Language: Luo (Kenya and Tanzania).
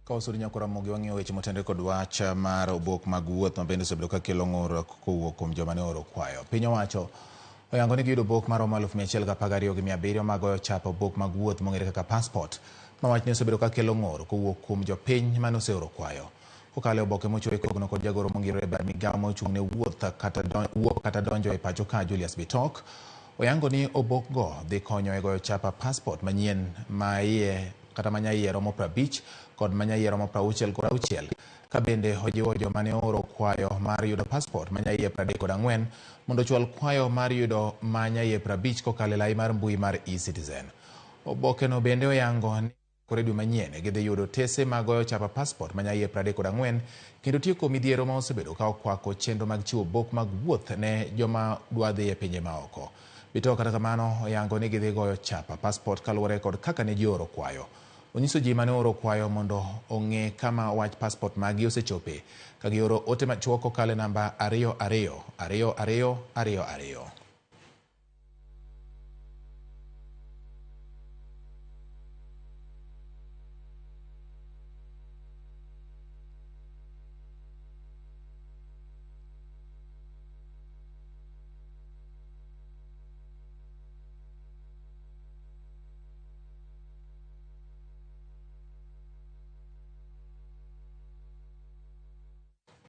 Ka wasudi nyako Ramogi wang'iyo weche motenore kod wach mar obok mag wuoth ma bende osebedo ka kelo ng'ur kowuok kuom joma ne ooro kwayo. Piny owacho oyango ni giyudo obok maromo 112,700 mag goyo chapa obok mag wuoth mong'ere kaka passport ma wachni osebedo ka kelo ng'ur kowuok kuom jopiny mane oseoro kwayo. Kokalo e oboke mochiw e kogno kod jagoro mongirore e bad migawo ma ochung' ne wuoth kata wuok kata donjo e pacho ka Julius Bitok oyango ni obok go dhi konyo e goyo chapa passport manyien ma iye kata ma nyaiye romo 50 kod ma nyaiye romo 66 ka bende ojiwo joma ne ooro kwayo mar yudo passport ma nyaiye 34 mondo ochwal kwayo mar yudo ma nyaiye 50 kokalo e lai mar mbui mar eCitizen. Oboke no bende oyango ni kore dwe manyien gidhi yudo otese mag goyo chapa passport ma nyaiye 34 kendo tieko midhiero ma osebedo ka okwako chenro mag chiwo obok mag wuoth ne joma dwa dhi e pinje maoko. Bitok kata kamano oyango ni gidhi goyo chapa passport kaluwore kod kaka ne ji ooro kwayo. Onyiso ji mane ooro kwayo mondo ong'e kama wach passport maggi osechope ka gioro ote machuok kokalo e namba 22 22 22.